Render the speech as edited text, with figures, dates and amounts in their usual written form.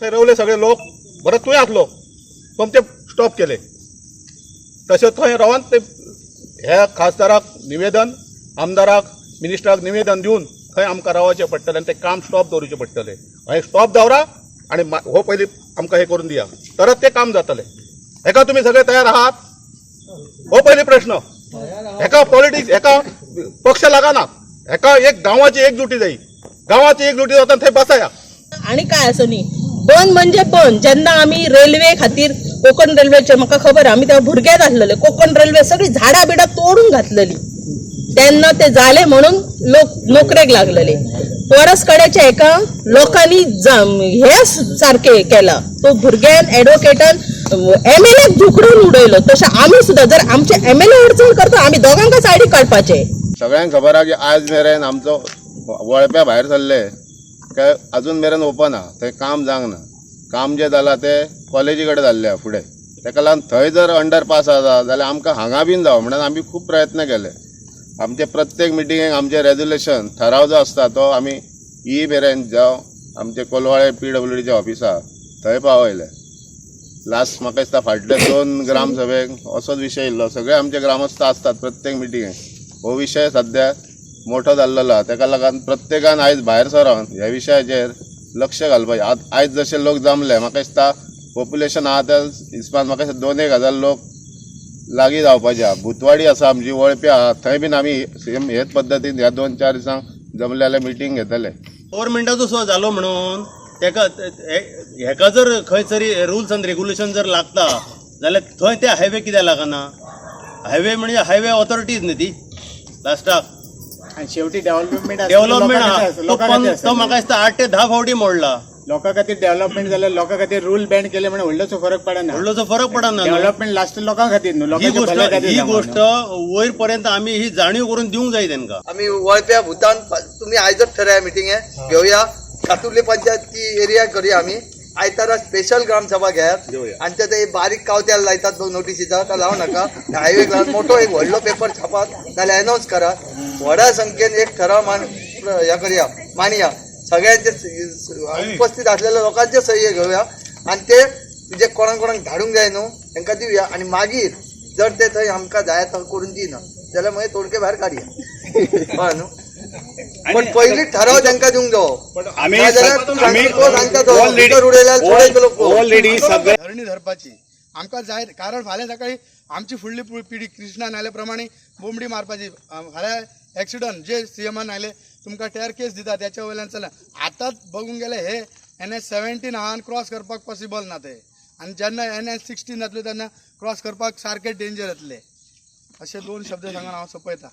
थंय रावले सगळे लोक, बरो तूंय आसलो, पण ते स्टॉप केले. तशें थंय रावन ते ह्या खासदाराक निवेदन, आमदाराक, मिनिस्टराक निवेदन दिवन थंय आमकां रावचें पडटलें आनी तें काम स्टॉप दवरचें पडटलें. हें स्टॉप दवरा आनी हो पयलीं आमकां हें करून दिया, तरच तें काम जातलें. हेका तुमी सगळे तयार आहात? हो पयली प्रश्न. हेका पॉलिटिक्स, हेका पक्ष लागना, हेका एक गांवाची एकजुटी जाय. गांवाची एकजुटी जाता थंय बसाया. आणि काय असं न्ही, बंद म्हणजे बंद. जेन्ना आमी रेल्वे खातीर कोकण रेल्वेचे, म्हाका खबर, आमी तेव्हा भुरगेच आसलेले, कोकण रेल्वे सगळी झाडां बिडां तोडून घातलेली, तेन्ना ते जाले म्हणून लोक नोकरेक लागलेले. परस कडेच्या एका लोकांनी हे सारखे केला, तो भुरग्यान एडवोकेटान एमएलए धुकडून उडयलो. तशें आमी सुद्दां जर आमचे एमएलए अडचण करता, आमी दोगांक सायडीक काडपाचे. सगळ्यांक खबर आहा की आज मेरेन आमचो वळप्या भायर सरले काय अजून मेरेन ओपन आहा, थंय काम जावंक ना. काम जें जालां तें कॉलेजी कडेन जाल्लें आहा फुडें. तेका लागून थंय जर अंडरपास आसा जाल्यार आमकां हांगा बीन जावं म्हणून आमी खूब प्रयत्न केले. आमचे प्रत्येक मिटिंगेक आमचे रेजोल्युशन ठराव जो आसता तो आमी ई मेरेन जावं आमचे कोलवाळे पीडब्ल्यूडीचे ऑफिस आहा थंय पावयले. लास्ट म्हाका दिसता फाटले 2 ग्रामसभेक असोच विशय येयल्लो. सगळे आमचे ग्रामस्थ आसतात प्रत्येक मिटिंगेक. हो विशय सद्या मोठो जाल्लेलो आहा, तेका लागून प्रत्येकान आयज भायर सरोन ह्या विशयाचेर लक्ष घालपाचें. आयज जशे लोक जमले, म्हाका दिसता पॉप्युलेशन आहा त्या हिसपान म्हाका दिसता 2-1 हजार लोक लागीं जावपाचे आहा. भूतवाडी आसा आमची, वळप्या आहा, थंय बीन आमी सेम हेच पद्दतीन ह्या 2-4 दिसांक जमले जाल्यार मिटींग घेतले. गव्हर्मेंटाचो सुद्दां जालो म्हणून तेका हेका जर खंय तरी रुल्स आनी रेगुलेशन जर लागता जाल्यार थंय ते हायवे कित्याक लागना? हायवे म्हणजे हायवे ऑथॉरिटीज न्ही ती लास्टाक. आणि शेवटी डेव्हलपमेंट डेव्हलपमेंट आहा तो, पण तो म्हाका दिसता 8 ते 10 फावटी मोडला. लोकां खातीर डेव्हलपमेंट जाल्यार लोकां खातीर रूल बॅन केले म्हणून व्हडलोसो फरक पडना. व्हडलोसो फरक पडना न्हू. डेव्हलपमेंट लास्ट लोकां खातीर न्हू, ही लोकांच्या गोष्ट भल्या खातीर ही जावंक गोष्ट वयर पर्यंत आमी ही जाणीव करून दिवंक जाय तेंकां. आमी वळप्या भूतान तुम्ही आयजच ठरया, मिटिंग घेवया, कातुर्ली पंचायत ती एरिया करूया. आमी आयतारा स्पेशल ग्रामसभा घेयात आनी ते ते बारीक कावत्यार लायतात बघ नोटीसीचा, ता लावू नाका. हायवेक लावन मोठो एक व्हडलो पेपर छापात, नाल्यार अनाउन्स करात. व्हडा संख्येन एक ठराव मान हे करूया, मांडया, सगळ्यांचे उपस्थित असलेल्या लोकांचे सही घेवया आनी ते जे कोणाक कोणाक धाडूंक जाय न्हू तांकां दिवया. आनी मागीर जर ते थंय आमकां जाय तो करून दिना जाल्यार मागीर तोडके भायर काडया, कळ्ळें न्हू? पण पयलीं ठराव तांकां दिवंक जावो, नाजाल्यार तो सांगता तो भितर उडयल्यार सोडयतलो कोण? ऑलरेडी सगळे धरणी धरपाची आमकां जाय, कारण फाल्यां सकाळी आमची फुडली पिढी कृष्णान आयले प्रमाणे बोंबडी मारपाची. फाल्यां एक्सिडंट जे सीएमान आयले तुमकां टेर केस दिता, त्याच्या वयल्यान चला. आतांच बघूंक गेल्यार हे NH 17 आहा आनी क्रॉस करपाक पॉसिबल ना ते, आनी जेन्ना NH 16 जातले तेन्ना क्रॉस करपाक सारकें डेंजर येतलें. अशे दोन शब्द सांगून हांव सोंपयता.